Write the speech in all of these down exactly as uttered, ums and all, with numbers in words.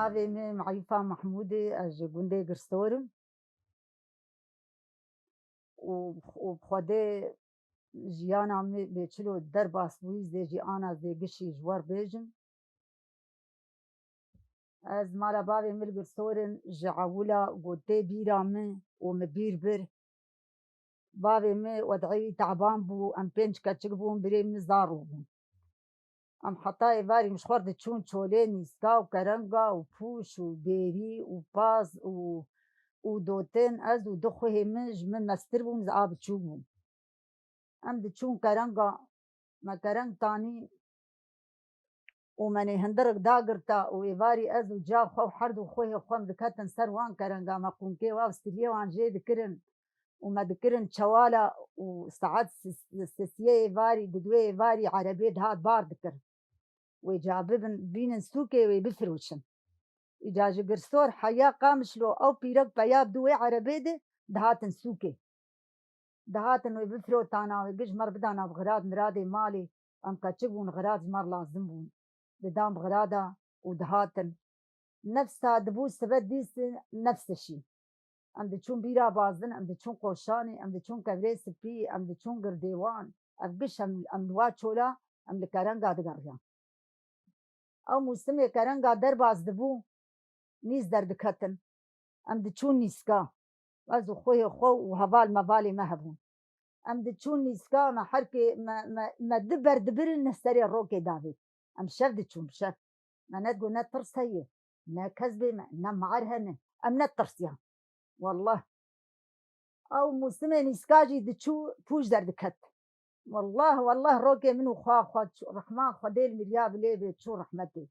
Navê min Eyûfa Mehmûdê, ez ji gundê Girsor im û, û bi Xwedê jiyana min bê çilo derbas bûyî, zê jî ana zê gişî ji we re bêjim. Ez mala bavê min li Girsor in ji ewila ku tê bîra min û min bîr bir. Bavê min wed'î wî teban bû, em pênc keçik bûn, birê min zaro bûn. Em heta êvarî min ji xwe re diçûn çolê, nîska û kerenga û pûş û bêrî û paz û, û dotin, ez û du xuhê min, ji min mestir bûn, ez a biçûk bûm. Em diçûn kerenga, me kereng tanî û me nê hindirik dagirta û êvarî ez û ca xwe û her du xuhê xwe em diketin ser wan kerenga, me qûnkê wa û stiliyê wan jê dikirin û me dikirin çewala û saet sis-, sisiyê êvarî, di duê êvarî erebê dihat bar dikir. Wê ca bibin, bînin sûkê wê bifiroşin. Îca ji Girsor heya Qamişlo ew pîrek peya bi du wê erebê de dihatin sûkê. Dihatin wê bifirotana, wê giş mer bidana bi xirad miradê malê. Em keçik bûn, xirad ji mer lazim bûn. Didan bi xirada û dihatin. Nefsa dibû sibe dîs nefs dişî. Em diçûn bîra bazdin, em diçûn qoşanê, em diçûn kevirê spî, em diçûn girdêwan. Ev giş em, em li wa çola, em li kerenga digeriyan. Ew mûsimê kerenga derbas dibû, nîs derdiketin. Em diçûn nîska. Ez û xuhê xwe û heval mevalê me hebûn. Em diçûn nîska, me herkê, me, me, me di ber dibirin, ne serê rokê davêt. Em şev diçûn, şev. Me ne digot ne tirs heye, ne kezbê me, ne mar hene. Em netirsiyan. Wallah. Ew mûsimê nîska jî diçû pûş derdiket. Wallah, wallah rokê min û xwe, xwe çû, rehma Xwedê li miriya bilê bê, çû rehmetê.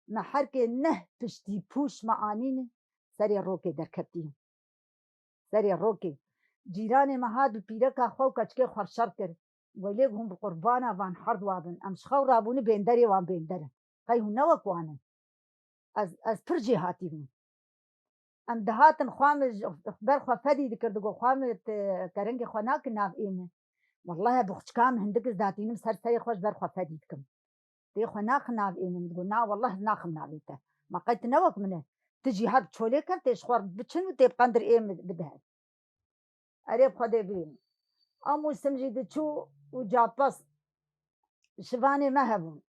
Me herkê neh piştî pûş me anîne, serê rokê derketî. Serê rokê. Cîranê me hat bi pîreka xwe û keçikê xwe şer kir. Welê hûn bi qurbana van herd wa bin. Em ji xew rabûne bênderê wan bênder in. Qey hûn ne wek wan in. Ez, ez pir jêhatî bûm. Em dihatin xwe min ji ber xwe fedî dikir, digot, "Xwe min tu kerengê xwe nakin nav ê min." Welleh bi xuçika min hindik ez datînim ser serê xwe ji ber xwe fedî dikim. Tê xwe naxin nav ê min, digot, "Na welleh ez naxim navê te. Ma qey tu ne wek min e. Tu jî her bi çolê ker tê ji xwe biçin û tê bi qendir ê min bidihe." Erê bi Xwedê birîn. A mûsim jî diçû û capez şivanê me hebûn.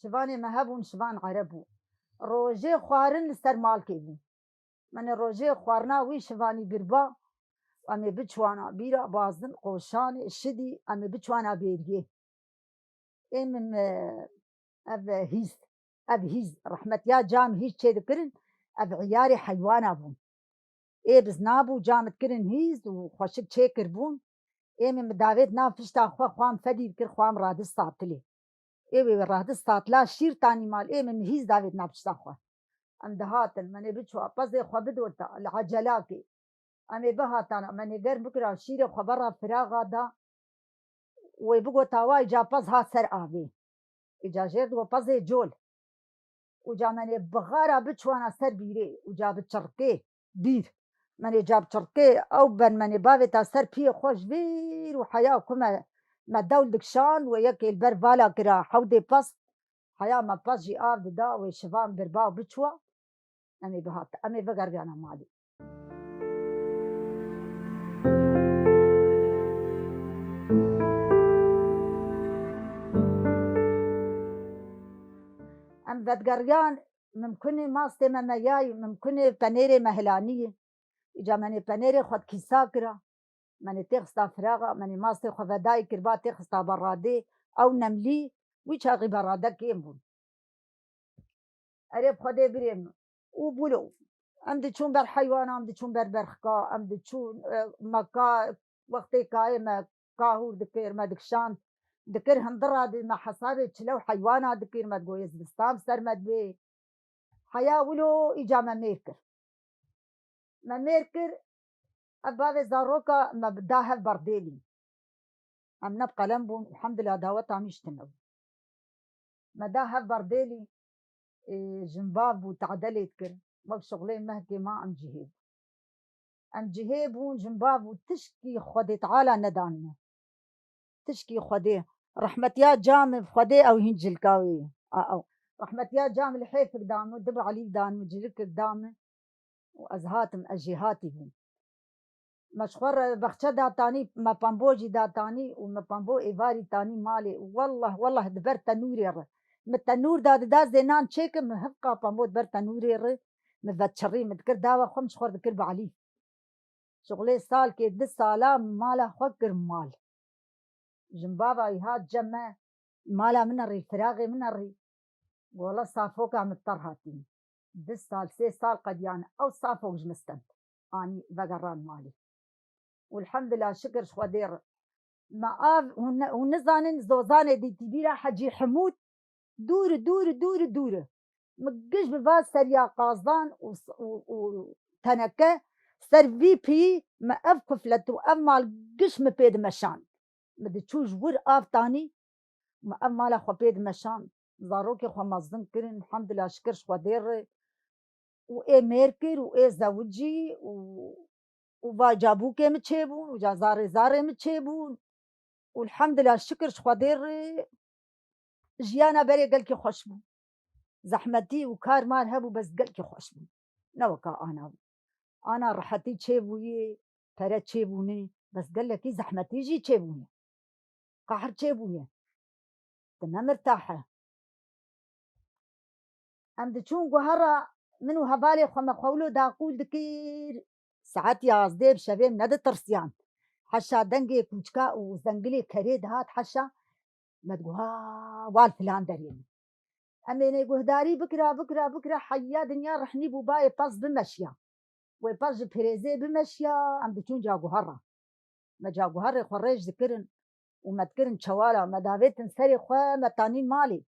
Şivanê me hebûn, şivan ereb bû. Rojê xwarin li ser malkê bû. Menê rojê xwarina wî şivanî birba, em ê biçwana bîra bazdin, qoşanê, şidî, em ê biçwana bêriyê. Ê min, e, ev hîz, ev hîz, rehmetiya cam hîz çê dikirin, ev îyarê heywana bûn. Ê bizna bû, cam dikirin hîz û xweşik çêkirbûn. Ê min bi davêt nav pişta xwe xwam fedî dikir, xwam radist satilê. Ê wê radist satila şîr tanî mal, ê min hîz davêt nav pişta xwe. Em dihatin, menê biçwa, pezê xwe bidota, li ecelakê. Em ê bihatana, menê germ bikira, şîrê xwe bera firaxa da. Wê bigota wa, îca pez hat ser avê. Îca jêr digo pezê col. Û ca menê bixara biçwana ser bîrê. Û ca bi çirkê bîr. Menê ca bi çirkê ew ben menê bavêta ser piyê xwe ji vîr û heya ku me, me dewl dikşan wê yekê li ber vala kira hewdê pez. Heya me pez jî av dida wê şivan birba û biçwa. Em ê bihat, em ê vegeriyana malê. Em vedgeriyan, mimkunê mastê me meyayî, mimkunê penêrê me hilaniyî. Îca menê penêrê xwe kîsa kira. Menê têxista firaxa, menê mastê xwe vedayî kirba, têxista beradê, ew nemlî, wî çaxî berade kêm bûn. Erê bi Xwedê birê min. Û bûlo. Em diçûn ber heywana, em diçûn ber berxika, em diçûn, e, me ka, wextê kayê me kahûr dikir, me dikşand, dikir hindira di me hesabê çile û heywana dikir, me digoyê zivistan ser me dibê. Heya wilo îca me mêr kir. Me mêr kir, ev bavê zaroka me da hev berdêlî. Em ne bi qelem bûn, elhamdulillah daweta min ji tune bû. Me da hev berdêlî, ê, jinbav bû, tedelê dikir. Wek şixulê mehkê ma em cihê bûn. Em cihê bûn, jinbav bû, tişkî Xwedê Teala nedan me. Tişkî Xwedê. Rehmetiya camê Xwedê ew hîn cilka wê ye. A, ew. Rehmetiya ca min li hêfik da min, du balîk da min, cilikik da min û ez hatim, ez jêhatî bûm. Me ji xwe re bexçe datanî, me pambo jî datanî û me pambo êvarî tanî malê. Wallah, wallah di ber tenûrê re. Min tenûr da dida zê nan çêkim, min hevqa pambo di ber tenûrê re, min veçirî, min dikir dawa xwe, min ji xwe re dikir balîk. Şixulê salkê du sala mala xwe kir mal. Jinbava wî hat cem me, mala min erî, firaxê min erî. Wala safoka min ter hatî. Du sal, sê sal qediyane ew safok ji min stend. Anî vegeran malê. Û elhamdulillah, şikir ji Xwedê re. Me av, hûn ne-, hûn nizanin, zozanê dîtîbîra Hecî Hemûd, dûr, dûr, dûr, dûr. Min giş bi va seriya qazan û s-, û, û teneke ser vî pî me ev kuflet û ev mal giş min pê dimeşand. Min diçû ji wir av tanî, min ev mala xwe pê dimeşand. Zarokê xwe mezin kirin, elhamdulillah, şikir ji Xwedê re. Û ê mêr kir û ê zewicî û, û va ca bûkê min çêbûn û ca zarê zarê min çêbûn. Û elhamdulillah, şikir ji Xwedê re jiyana berê gelkî xweş bû. Zehmetî û kar mar hebû, bes gelkî xweş bû. Ne weka ana bû. Ana rehetî çêbûyê, pere çêbûnê, bes gelekî zehmetî jî çêbûye. Qehr çêbûye. Tu ne mirtah e. Em diçûn guhera, min û hevalê xwe me xwe wilo daqûl dikir. Saet yazdê bi şevê min neditirsiyan. Heşa dengê kûçka û zengilê kerê dihat heşa, me diguha wal filan derê min. Em ê nê guhdarî bikira, bikira, bikira, heya dinya rihnî bû, bayê pez bimeşiya. Wê pez ji pirêzê bimeşiya, em diçûn caguhera. Me caguherê xwe rêj dikirin û me dikirin çewala, me davêtin serê xwe, me tanîn malê.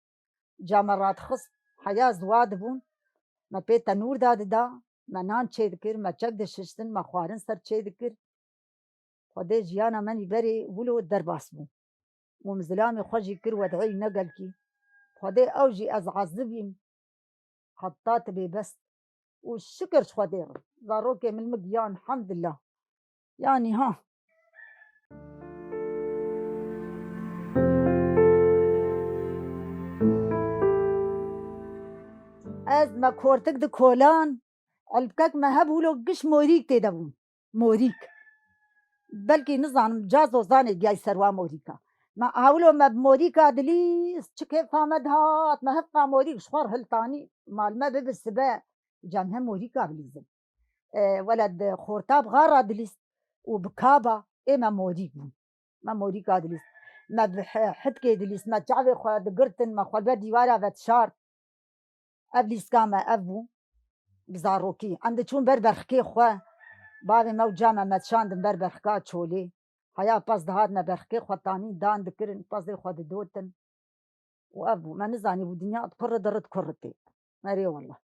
Ca me radixist, heya ziwa dibûn, me pê tenûr da dida, me nan çê dikir, me çek dişiştin, me xwarin ser çê dikir. Xwedê jiyana me nî berê wilo derbas bû. Û min zilamê xwe jî kir wed'î ne gelkî. Xwedê ew jî ez ezibîm. Heta tu bêbest. Û şikir ji Xwedê re. Zarokê min min giyan, elhamdulillah. Yanî ha. Ez me kortik di kolan, elbkek me hebûlo giş morîk tê de bûn. Morîk. Belkî nizanim ca zozanê giyay serwa morîka. Me awilo me bi morîka dilîst, çi kêfa me dihat, me hevqa morîk ji xwe re hiltanî, mal me bibi sibe, ca me hem morîka bilîzin. E, wele di xorta bi xara dilîst û bi kaba, ê me morîk bûn. Me morîka dilîst. Me bi he-, hitkê dilîst, me çavê xwe digirtin, me xwe ber dîwara vedişart. Ev lîska me ev bû, bi zarokî. Em diçûn ber berxikê xwe, bavê me û ca me me dişandin ber berxika çolê. Heya pez dihat me berxikê xwe tanîn dan dikirin, pezê xwe didotin. Û ev bû. Me nizanîbû dinya di kurri dirit kurri tê. Erê wallah.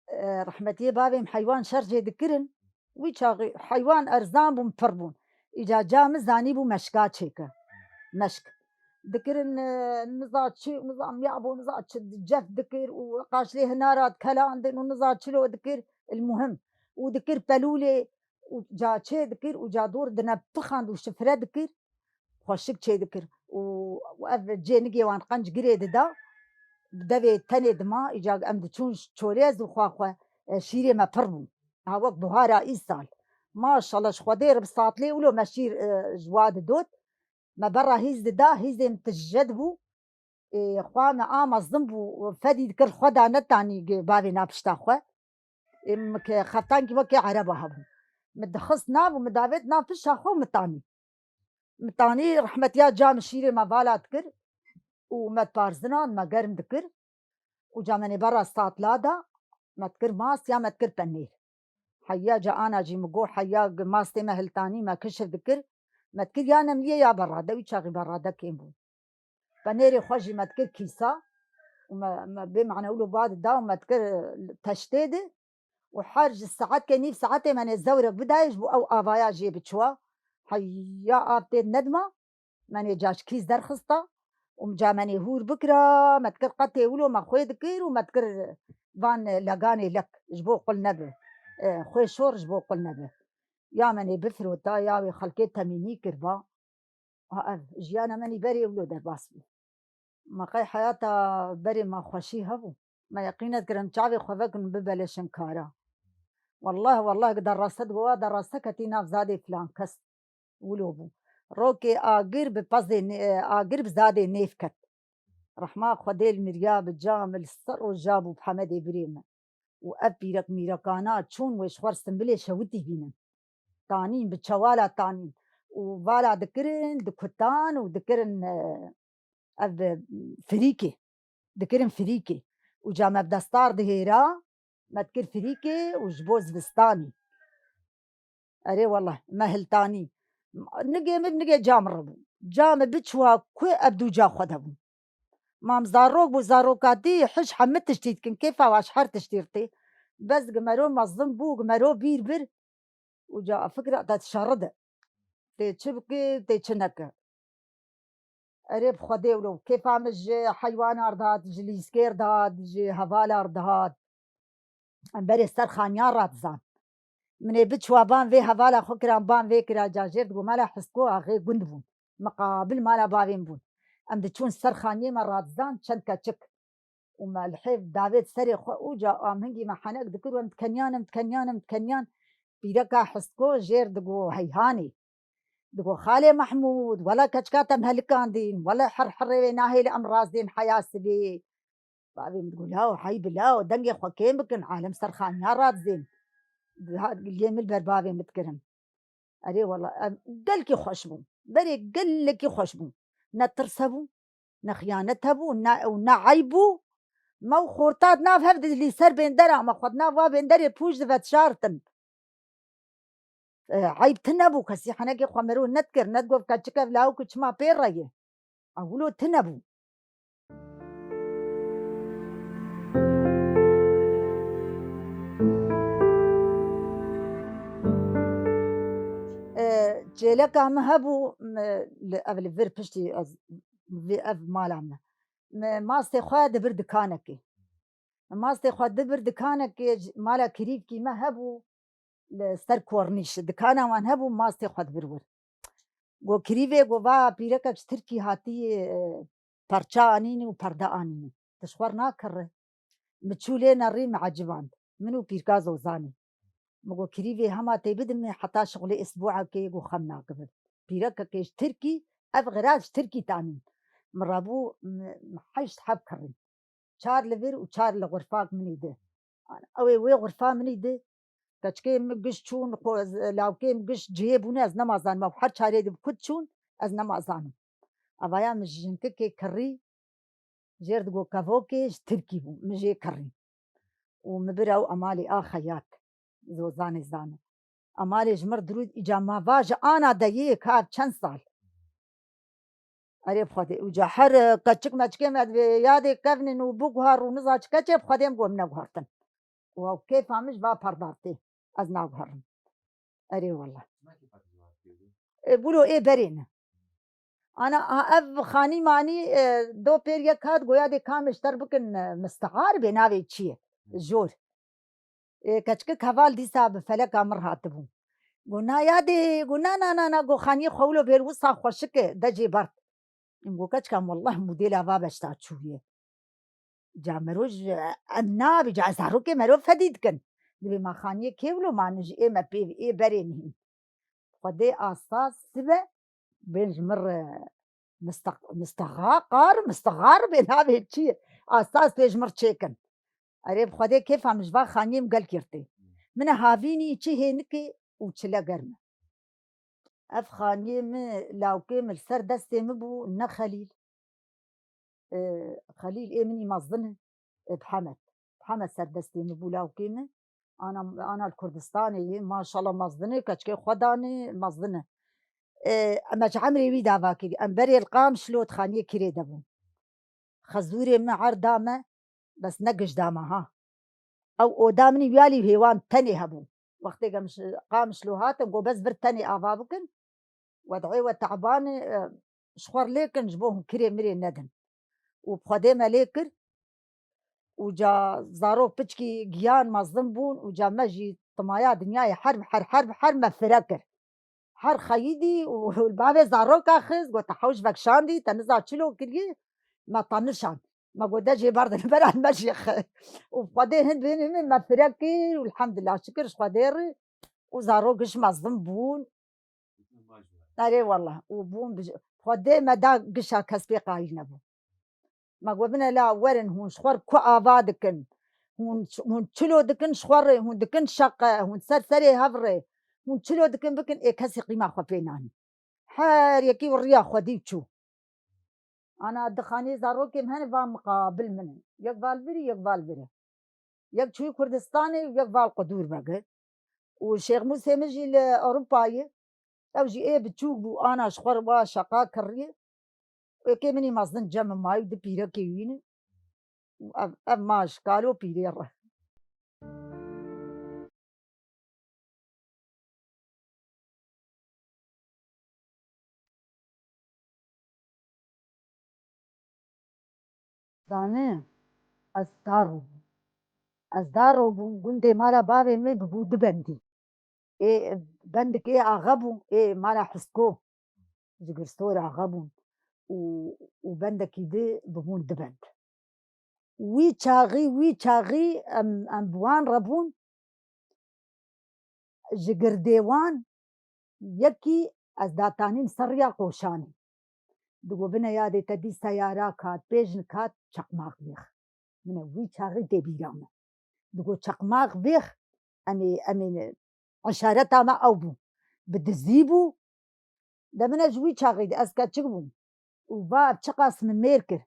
E, rehmetiyê bavê min heywan şer jê dikirin. Wî çaxî heywan erzan bûn, pir bûn. Îca ca min zanîbû meşka çêke. Meşk. Dikirin, e, niza çi, niza miya bû, niza çi cef dikir û qaşlê hinara dikelandin û niza çilo dikir, il muhim. Û dikir pelûlê û ca çê dikir û ca dor dine pixand û şifre dikir. Xweşik çêdikir û ev cê nigê wan qenc girê dida, bi devê tenê dima, îca em diçûn çolê ez û xwe xwe, e, şîrê me pir bû. Ha wek buhara îsal. Maşallah ji Xwedê re bi satlê wilo me şîr, e, ji wa didot. Me berra hîz dida, hîzê min tije dibû. Ê, xwa me a mezin bû, fedî dikir xwe da netanî gi bavê na pişta xwe. Ê, min ke xeftankî wekê ereba hebû. Min dixist nav û min davêt nav pişta xwe û min tanî. Min tanî rehmetiya ca min şîrê me vala dikir û me diparzinan, me germ dikir. Û ca me nê berra satla da, me dikir mast ya me dikir penêr. Heya ca ana jî min got, heya mastê me hiltanî, me kişir dikir. Me dikir ya nemliyê ya berrade, wî çaxî berrade kêm bû. Penêrê xwe jî me dikir kîsa û me, me bê mane wilo ba dida û me dikir, e, teştê de û her ji saetkê nîv saetê me nê zewrek bidayê ji bo ew avaya jê biçiwa. Heya av tê nedima, me nê ca ji kîs derxista û ca me nê hûr bikira, me dikir qetê wilo me xwê dikir û me dikir van leganê lek ji bo qul nebe, e, xwê şor ji bo qul nebe. Ya me nê bifirota, ya wê xelkê temînî kirba. Ha, ev jiyana me nî berê wilo derbas bû. Ma qey heyata berê ma xweşî hebû. Me yeqîn nedikirin çavê xwe vekin bibeleşin kara. Wallah, wallah, derrase digo, wa derrase ketî nav zadê filan kes. Wilo bû. Rokê agir bi pezê nê-, agir bi zadê nêv ket. Rehma Xwedê li miriya bi ca min li ser roja bû bi Hemedê birê min. Û ev pîrek mîrekana çûn wê ji xwe re simbilê şewitî bînin. Tanîn, bi çewala tanîn. Û vala dikirin, dikutan û dikirin, e, ev, e, firîkê. Dikirin firîkê. Û ca me bi destar dihêra, me dikir firîkê û ji bo zivistanî. Erê wallah, me hiltanî. Nigê min, nigê ca min re bû. Ca min biçûa ku ev dû ca xwe de bû. Mam zarok bû, zarokatî hiş hemî tiştî dikin. Kêfa wan ji her tiştî re tê. Bes gimero mezin bû, gimero bîr bir. Û ca fikra te şerri de. Tê çi bike, tê çi neke. Erê bi Xwedê wilo. Kêfa min ji heywana re dihat, ji lîskê re dihat, ji hevala re dihat. Em berê ser xaniya radizan. Min ê biçûa ban vê hevala xwe kiran, ban vê kira, ca jêr digo mala Hisko axê gund bûn. Miqabil mala bavên bûn. Em diçûn ser xaniyê me radizan çend keçik. Û me li hêv davêt serê xwe û ca am hingî me henek dikir û em dikenyan, em dikenyan, em dikenyan. Pîreka Hisko jêr digo heyhanê. Digo, "Xalê Mehmûd, wele keçika te em helikandîn, wele her herê wê nahêle em razên heya sibê." Bavê min digo, "Law, heyb law, dengê xwe kêm bikin, alem ser xaniya radizên." Dihat lê min ber bavê min dikirin. Erê wela, em gelkî xweş bû. Berê gelekî xweş bû. Ne tirs hebû, ne xiyanet hebû, ne, û ne eyb bû. Me û xorta di nav hev de li ser bêndera me xwe di nav va bênderê pûç divetişartin. E, eyb tune bû, kesî henekê xwe mero nedikir, nedigot keçik ev lawik û çima pê re ye. Ewilo tune bû. E, çêleka min hebû, m-, li, ev li vir piştî ez, vê ev mala min. Me mastê xwe dibir dikanekê. Mastê xwe dibir dikanekê, ji mala kirîvkî me hebû, li ser kornîş, dikana wan hebû, mastê xwe dibir wir. Go kirîvê, go va pîrekek ji Tirkî hatî, e, parça anînî û perde anînî. Tu ji xwe re nakirre. Min çû lê nerî, min eciband. Min û pîrka Zozanê. Min go kirîvê hema tê bidimê heta şixulê îsbuekê, go xem nakibin. Pîrekekê ji Tirkî, ev xiraz ji Tirkî tanîn. Min rabû, min, min heşt heb kirî. Çar li vir û çar li xurfak min î di. Ew ê wê xurfa min î di. Keçikê min giş çûn, xwe, lawkê min giş cihê bûne, ez nema zanim. Ew her çarê di bi kut çûn, ez nema zanim. Evaya min ji jinkikê kirî, jêr digo kevokê ji Tirkî bû, min jê kirî. Û min bir ew Emalê a xeyat, Zozanê zane. Emalê ji mir dirûd, îca ma va ji ana de yê ka ev çend sal. Erê bi Xwedê. Û ca her, e, keçik meçikê me divê yadê kevnin û biguhar û niza çi keçê bi Xwedê em got min neguhartin. Û ew kêfa min ji va perdar tê. Ez naguherim. Erê wele. E, bûlo ê berê ne. Ana, a, ev xanî manî, e, do pêr yek hat, goya dê kamê ji ter bikin, e, mistihar bê navê çi ye? Jor. Ê, keçikik heval dîsa bi feleka min re hatibû. Got, "Na yadê," got, "Na, na, na, na," got, "Xaniyê xwe wilo bêr wisa xweşik e, de jê bert." Em got, "Keçika min, wellah modêla va beşta çûye." Ca mero ji, em nabî, ca zarokê mero fedî dikin. Dibê ma xaniyê kê wilo ma ji ê me pê, ê berê nihîn. Xwedê asta sibe, bên ji min re mistaq-, mistixar, mistixar bê navê çi ye? Asta sibe ji min re çêkin. Erê bi Xwedê kêfa min ji va xaniyê min gelkî re tê. Min e havînî çi hênikê û çile germ e. Ev xaniyê min, lawkê min li ser destê min bû, ne Xelîl. E, Xelîl ê min î mezin e, e, bi Hemed. Bi Hemed ser destê min bû lawkê min. Ana, ana li Kurdistanê yê, maşallah mezin e, keçikê xwe danê, mezin e. E, em ji emrê wî dava kirî. Em berê li Qamişlo di xaniyê kirê de bûn. Xezûrê min erda me, bes ne giş da me ha. Ew oda min î wî alî hêwan tenê hebû. Wextê em ji Qamişlo hatin, got, "Bes vir tenê ava bikin. Wed'ê we teban e, e, ji xwe re lê kin, ji bo hûn kirê mirê nedin." Û bi Xwedê me lê kir. Û ca zarok piçkî giyan mezin bûn û ca me jî timaya dinyayê herb, her, herb, her me fire kir. Her xeyidî û li bavê zaroka xist, got, "Te hewş vekşandî, te niza çilo kirî." me tanişand. Me got, "De jê berdin, beran me jê xwe." Û Xwedê hin bênî min me firek kir û elhamdulillah şikir ji Xwedê re û zarok giş mezin bûn. Erê wallah. Û bûn bi-, Xwedê me da gişa kes pê qayîl nebû. Me got, "Bine la werin hûn ji xwe re ku ava dikin? Hûn, hûn çilo dikin ji xwe re, hûn dikin şeqe, hûn ser serê hev re, hûn çilo dikin bikin, ê kesî qîma xwe pê nanî." Her yekî û riya xwedî û çû. Ana di xanî zarokê min hene va miqabil min in. Yek va li vir e, yek va li vir e. Yek çûyî Kurdistanê û yek va li Qudûr Beg e. Û Şêx Mûsê min jî li Ewropa ye. Ew jî ê biçûk bû, ana ji xwe re wa şeqa kiriye. Êkê min î mezin cem min mayî û du pîrekê wî ne. Û ev, ev ma ji kalo pîrê re. Zanî, ez daro bûm. Ez daro bûm, gundê mala bavê min bibû du bendî. Ê, bendikê axe bû, ê mala Hisko. Ji Girsor axe bûn. Û, û bendekî di bibûn du bend. Wî çaxî, wî çaxî em, em bi wan re bûn. Ji girdê wan yekî ez datanîm ser riya qoşanê. Digo, "Bine yadê te dî seyara kat, pêjin kat, çeqmaq vêx." Min e wî çaxî tê bîra min. Digo, "Çeqmaq vêx, em ê, em ê, eşareta me ew bû. Bi dizî bû." De min e ji wî çaxî de ez keçik bûm. Û va ev çiqas min mêr kir.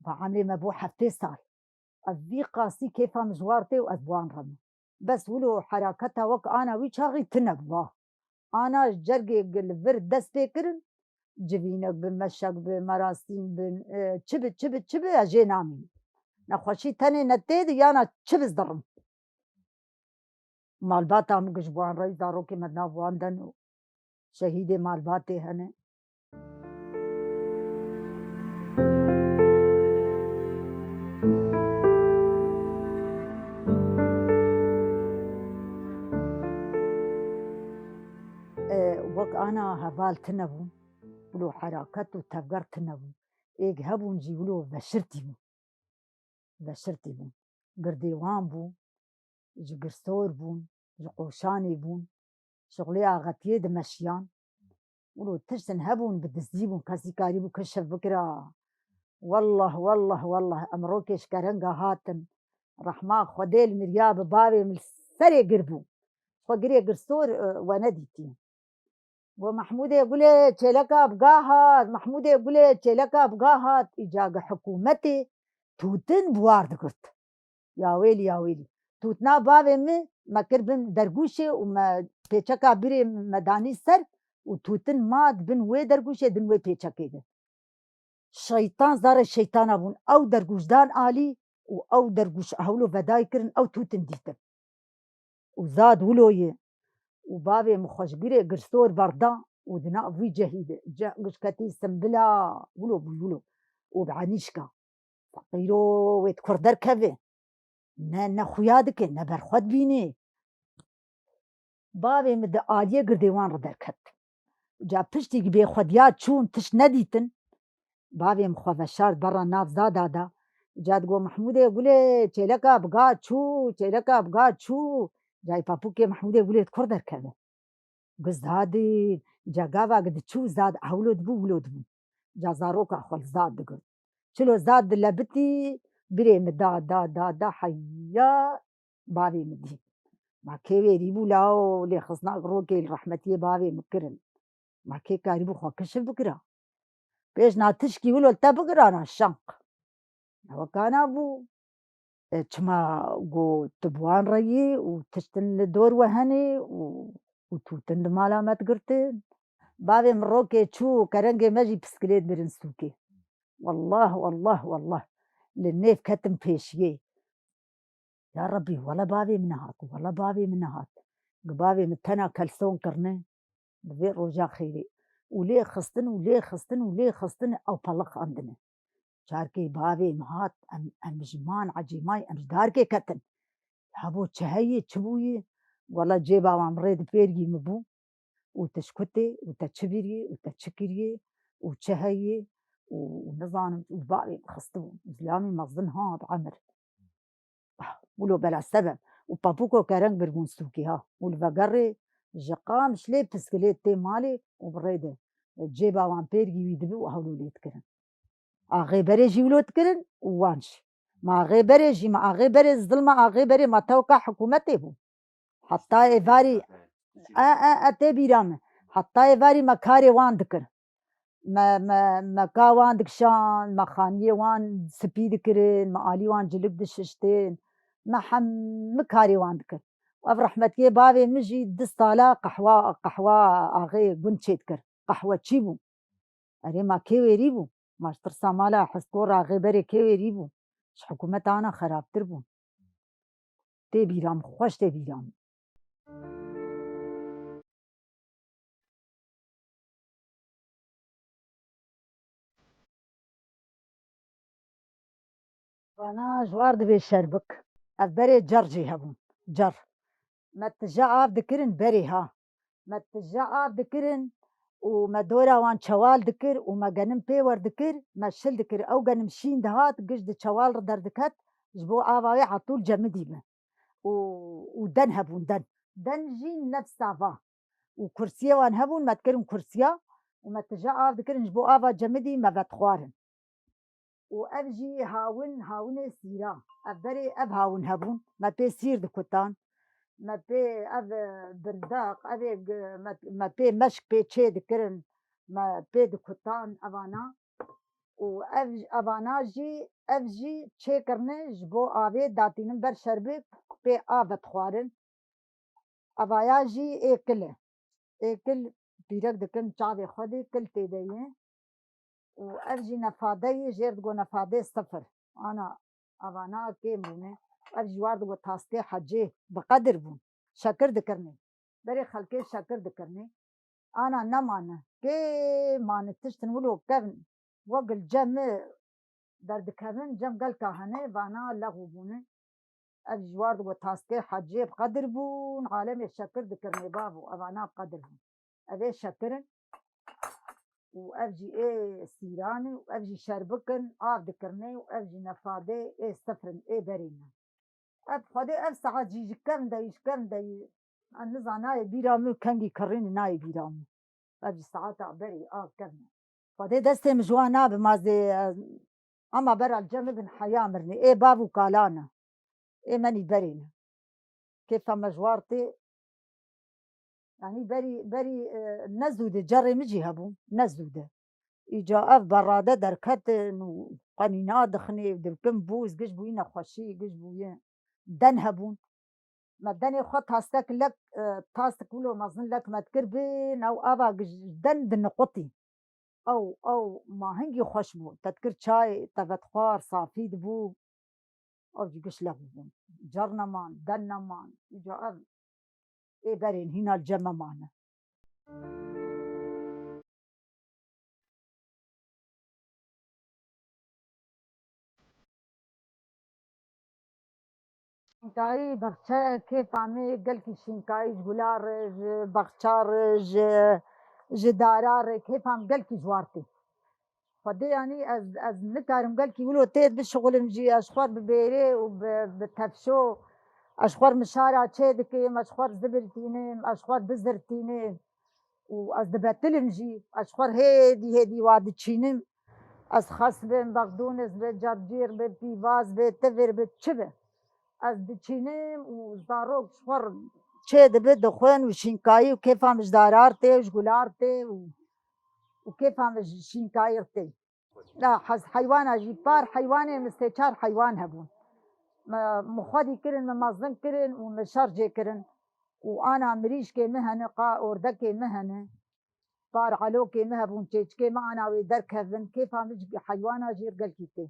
Va emrê me bû heftê sal. Ez vî qasî kêfa min ji war tê û ez bi wan re me. Bes wilo heraketa wek ana wî çaxî tune bû va. Ana ji cergê li vir dest pê kirin, civînek bi, meşek bi, merasîm bin, e, çi bi, çi bi, çi bi, ez jê namînim. Nexweşî tenê ne tê de yana çi bizdirim. Malbata min giş bi wan re, zarokê me di nav wan de ne. Şehîdê malbatê hene. E, wek ana heval tune bûn, wilo heraket û tevger tune bûn. Êk hebûn jî wilo veşirtî bûn. Veşirtî bûn. Girdêwan bûn, ji Girsor bûn, ji Qoşanê bûn, şixulê axetiyê dimeşiyan. Wilo tiştin hebûn bi dizî bûn, kesî karîbû keşif bikira. Wallah, wallah, wallah, em rokê ji kerenga hatin. Rehma Xwedê li miriya bi bavê min li serê gir bû. Xwe girê Girsor, e, we nedîtiye. Go, "Mehmûdê Gulê çêleka bi ga hat, Mehmûdê Gulê çêleka bi ga hat." Îca gi hikûmetê tûtin bi war digirt. Ya wêlî, ya wêlî. Tûtina bavê min me kir bin dergûşê û me pêçeka birê me danî ser û tûtin ma di bin wê dergûşê din wê pêçekê de. Şeytan zarê şeytana bûn. Ew dergûş dan alî û ew dergûş hewlo vedayî kirin, ew tûtin dîtin. Û zad wilo ye. Û bavê min xwe ji girê Girsor berda û di nav vî cehî de. Ceh giş ketî simbila, wilo bû wilo. Û bi enîşka. Feqîro wê di kur derkeve. Ne, ne xuya dike, ne ber xwe dibîne. Bavê min di aliyê girdê wan re derket. Ca piştî bê xwediya çûn, tişt nedîtin. Bavê min xwe veşart berra nav zada da. Ca digo, "Mehmûdê Gulê çêleka bi ga çû, çêleka bi ga çû." Cayê papûkê Mehmûdê Gulê di kur derkeve. Gu zadî, ca gava gi diçû zad hewlo dibû, wilo dibû. Ca zaroka xwe li zad digirt. Çilo zad dilebitî, birê min da, da, da, da, heya bavê min dî. Ma kê wêrî bû, lao lêxistina rokê li rehmetiyê bavê min kirin. Ma kê karîbû xwe kişif bikira? Pêş na tişkî wilo li te bigirana şenq. Ewekana bû. E, çima got tu bi wan re yî û tiştin li dor we hene û, û tûtin di mala me digirtin? Bavê min rokê çû, kerengê me jî piskilêt birin sûkê. Wallah, wallah, wallah. Li nêv ketim pêşiyê. Ya Rebbî, wele bavê min nehat, wele bavê min nehat. Gi bavê min tena kelson kirine, bi vê roja xêrê. Û lê xistin û lê xistin û lê xistin ew peliq andine. Çarkê bavê min hat, em, em ji man ecêmayî, em ji darkê ketin. Hebo çi heye, çi bûye? Wele cêba wan rê di pêrgî min bû. Û tu ji ku tê, û te çi bîriyê, û te çi kiriyê, û çi heye? û, û nizanim û bavê min xistibû. Zilamî mezin ha bi emir. Wilo bela sebeb. Û papûko kereng birbûn stûkê ha. Û li vegerê ji Qamişlê piskilêt tê malê û bi rê de cêba wan pêrgî wî dibe û hewlo lê dikirin. Axê berê jî wilo dikirin û wan jî. Ma axê berê jî, ma axê berê zilma axê berê ma tewka hikûmetê bû. Heta êvarî, e, e, e, tê bîra min. Heta êvarî me karê wan dikir. Me, me, me ka wan dikişand, me xaniyê wan spî dikirin, me alî wan cilik dişiştin. Me hemî karê wan dikir. Ev rehmetiyê bavê min jî du sala qehwa, qehwa axê gund çêdikir. Qehweçî bû. Erê, ma kê wêrî bû? Ma ji tirsa mala heskora axê berê kê wêrî bû? Ji hikûmeta ana xerabtir bû. Tê bîra min, xweş tê bîra min. Vana ji war dibê şerbik. Ev berê cer jî hebûn. Cer. Me tije av dikirin berê ha. Me tije av dikirin û me dora wan çewal dikir û me genim pê werdikir, me şil dikir. Ew genim şîn dihat, giş di çewal re derdiket, ji bo ava wê hetûl cemidî bi. Û, û den hebûn, den. Den jî nefsa va. Û kursiyê wan hebûn, me dikirin kursiya û me tije av dikirin ji bo ava cemidî me vedixwarin. Û ev jî hawin, hawinê sîra. Ev berê ev hawin hebûn. Me pê sîr dikutan. Me pê ev, e, birdeq, ev ê g-, me, me pê meşk pê çê dikirin. Me pê dikutan evana. Û ev, evana jî, ev jî çêkirine ji bo avê datînin ber şerbê pê av vedixwarin. Evaya jî ê kil e. Ê kil pîrek dikin çavê xwe dê kil tê de ye. Û ev jî nefade ye, jêr digo nefadê sifir. Ana evana kêm bûne. Ev jî war digo taskê hecê bi qedir bûn. Şekir dikirnê. Berê xelkê şekir dikirnê. Ana nemane. Kê mane tiştin wilo kevn. Wek li cem mi derdikevin, cem gelka hene, vana lexû bûne. Ev ji war digo taskê hecê bi qedir bûn, alemê şekir dikirnê bavo, evana bi qedir bûn. Ev ê şekir in û ev jî ê sîran in û ev jî şerbik in, av dikirnê û ev jî nefadê ê sifir in, ê berê ne. Ev xwedê ev saet jî ji kevn de yî, ji kevn de yî. Ez nizana nayê bîra min kengî kirîn nayê bîra min. Ev jî saeta berê a kevn e. Xwedê destê min ji wan nabe, ma zê, e, ama bera li cem min bin heya mirnê. Ê bav û kalan e. Ê menî berê ne. Kêfa me ji war tê. Yanî berî, berî, e, ne zû de, cerê min jî hebû, ne zû de. Îca ev berade derketin û qenîna dixinê, dibikin bûz, giş bûyî nexweşî, giş bûyî den hebûn. Me denê xwe tastek lek, e, tastik wilo mezin lek me dikir bin, ew ava giş den diniqutî. Ew, ew ma hingî xweş bû. Te dikir çay, te vedixwar, safî dibû. Ew jî giş lexû bûn. Cer neman, den neman. Îca ev ê berên hîna li cem me mane. Şînkayî, baxçe, kêfa me gelkî şînkayî ji gula re, ji baxça re, ji, ji dara re, kêfa me gelkî ji war tê. Xwedê yanî ez, ez nikarim gelkî wilo tê bişixulim jî, ez ji xwe bi bêrê û bi, bi tefşo, ez ji xwe mişara çê dikim, ez ji xwe zibil tînim, ez ji xwe bizir tînim. Û ez dibetilim jî, ez ji xwe hêdî hêdî wa diçînim. Ez xes bim, bexdûnis bi, cercîr bi, pîvaz bi, tivir bi, çi bi. Ez diçînim û zarok ji xwe çê dibi, dixwin û şînkayî û kêfa min ji darar tê û ji gular tê û, û kêfa min ji şînkayî tê. Na, hez heywana jî par heywanê min sê çar heywan hebûn. Me, min xwedî kirin, min mezin kirin û min şer jê kirin. Û ana mirîşkê min hene, qa ordekê min hene. Par elokê min hebûn, çêçikê min ana wê derkevin. Kêfa min ji heywana jî gelkî tê.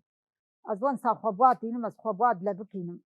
Ez wensa xwe batînim, ez xwe bat le bikînim.